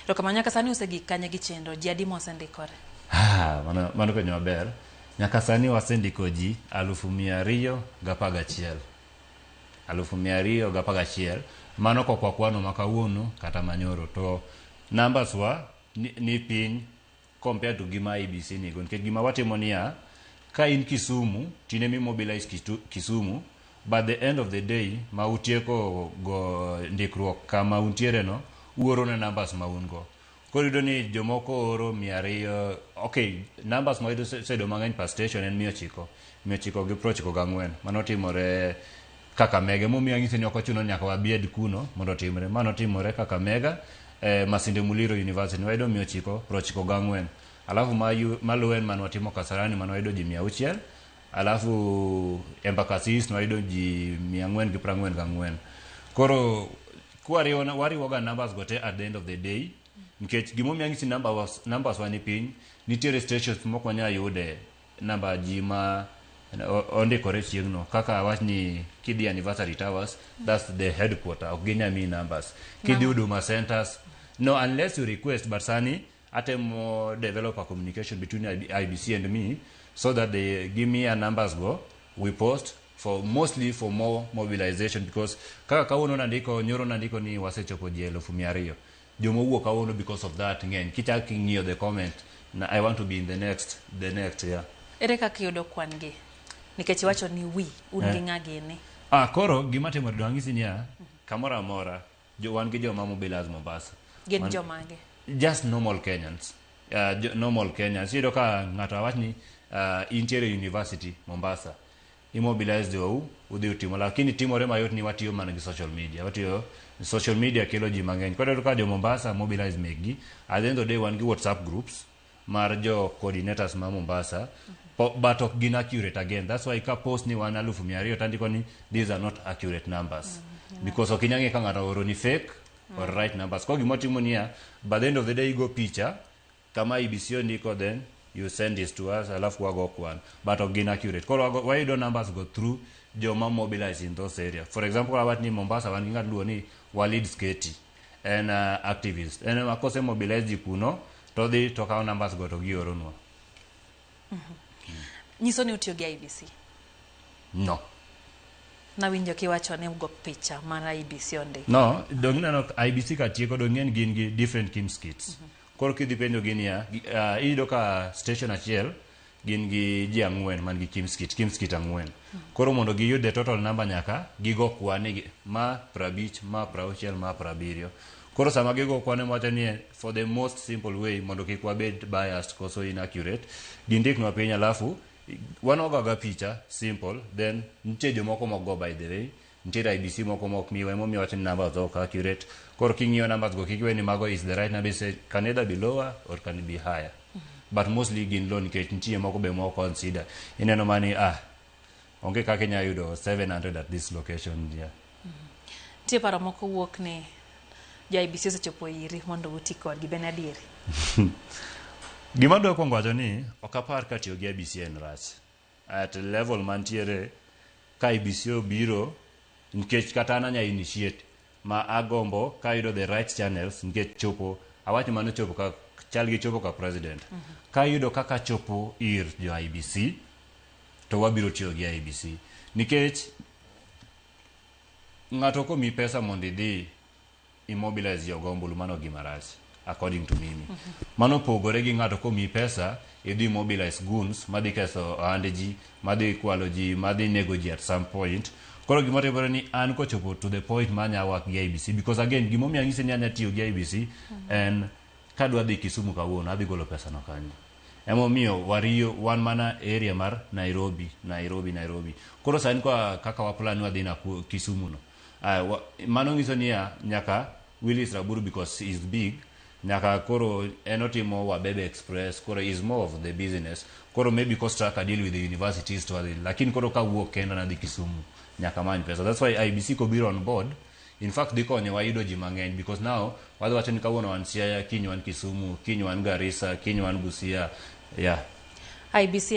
Erokamano. Nyaka sani usegik kanye gi chenro? Ji adi mosendikore? Ah, mano penjo maber. Nyaka sani wasendiko ji 211,000. 211,000. Mano kok wakwano ma kawuono kata manyoro. To numbers wa ni piny compared to gima IEBC nigo. Nikech gima watimo niya, ka in Kisumu, tine mi mobilize Kisumu, but the end of the day, ma utieko go ndikruok kama untiere no, uoro na numbers ma un go. Koro iyudo ni jomoko oro 200, okay, numbers ma wayudo sedo mang'eny per station en 900, 994. Mano timore Kakamega. Emomiyo anyisi ni ok ochuno ni nyaka wabed kuno mondo otimre. Mano timore Kakamega, Masinde Muliro University, wayudo 994. Alafu maluwe en mane watimo Kasarani mane wayudo ji 600. Alafu Embakasi East wayudo ji 444. Koro kwariwo wariwo ga numbers go te at the end of the day, nikech gimomiyo anyisi numbers wa ni piny, nitiere stations mok wanyal yude namba ji ma ondikore chieng'no. Kaka awach ni kidhi Anniversary Towers, that's the headquarter, ok ginyal miyi numbers. Kidhi Huduma Centers, no, unless you request. But sani atemo develop a communication between IEBC and me so that they give me a numbers go we post for mostly for more mobilization, because kaka kawuono nandiko, nyoro nandiko ni wasechopo ji 200,000. Jomowuok kawuono because of that ng'eny. Kichak ing'iyo the comment na I want to be in the next, yeah. Ere kaka iyudo kwan gi? Nikech iwacho ni wi, un gi ng'a gini? Ah, koro gima timore do ang'isi niya, kamoro amora jo, wan gi joma mobilize Mombasa. Gin jomage? Just normal Kenyans. Normal Kenyans. Iyudo ka ng'ato awach ni intiere university Mombasa. Imobilize jou, udhi utimo. Lakini timore mayot ni watiyo mana gi social media. Watiyo social media kelo ji mang'eny. Koro iyudo ka jo Mombasa mobilize mekgi. At the end of the day wan gi WhatsApp groups mar jo coordinators ma Mombasa. But ok gin accurate again. That's why ka post ni wan 200,000 tandiko ni these are not accurate numbers. Because ok inyal ng'e ka ng'ato oro ni fake or right numbers. Koro gimotimo niya, by the end of the day igo picha kama IEBC ondiko, then you send this to us, alafu wago kwan, but ok gin accurate. Koro wayudo numbers go through joma mobilize in those area. For example, awach ni Mombasa wan gi ng'at luwo ni Walid Sketi, en activist. En ema kose mobilize ji kuno to dhi to kawo numbers go to gioronwa. Nyiso ni utiyo gi IEBC? No. Nawinjo kiwacho ni ugo picha mar IEBC ondiko. No, dong ineno IEBC ka tieko dong ng'eny gin gi different KIEMS kits. Koro kidhi penjo gi niya, iyudo ka station achiel gin gi ji ang'wen man gi KIEMS kit, KIEMS kit ang'wen. Koro mondo giyud the total number nyaka gigo kwan ni ma 50, ma 60, ma 70. Koro sama gigo kwan wacho ni for the most simple way mondo kik wabed biased koso inaccurate, gindiknwa piny alafu wan wagoga picha simple. Then nitie jomoko mok go, by the way nitiere IEBC moko mok miwa, emomiyo wacho ni numbers ok accurate. Koro king'iyo numbers go kik iwe ni mago is the right number. Say can either be lower or can be higher, but mostly gin low nikech nitie moko be mok consider. Ineno mani ah onge kaka inyalo yudo 700 at this location, yeah. Nitie paro moko wuok ni jo IEBC osechopo iri mondo uti kodgi, ben adieri? Gima adwa kuongo wacho ni ok apar ka tiyo gi IEBC en rach at level mantiere ka IEBC obiro, nikech kata an anya initiate ma agombo ka ayudo the right channels, nikech chopo awach mano chopo ka chal gi chopo ka president. Ka ayudo kaka chopo ir jo IEBC to wabiro tiyo gi IEBC, nikech ng'ato komiyi pesa mondo idhi immobilize jogo ombulu, mano gima rach according to mimi. Mano opogore gi ng'ato komiyi pesa idhi mobilize goons madhi ketho ohande ji, madhi kwalo ji, madhi nego ji at some point. Koro gima timore ni an kochopo to the point ma anya work gi IEBC, because again gimomiyo anyisi ni anya tiyo gi IEBC en kadwa dhi Kisumu kawuono adhi golo pesa no kanye? Emomiyo wariyo wan mana area mar Nairobi, Nairobi, Nairobi. Koro sani kwa kaka waplan wadhi Kisumu no, mano nyiso niya nyaka Willis Raburu, because is big, nyaka koro en otimo Wabebe Express. Koro is more of the business. Koro maybe kostrike a deal with the universities to adhi, lakini koro kawuok kenda nadhi Kisumu nyaka many pesa. That's why IEBC kobiro on board, in fact dhi konyowa yudo ji mang'eny, because now wadhi wacho ni kawuono wan Siaya, kiny wan Kisumu, kiny wan Garissa, kiny wan Busia, yeah. IEBC.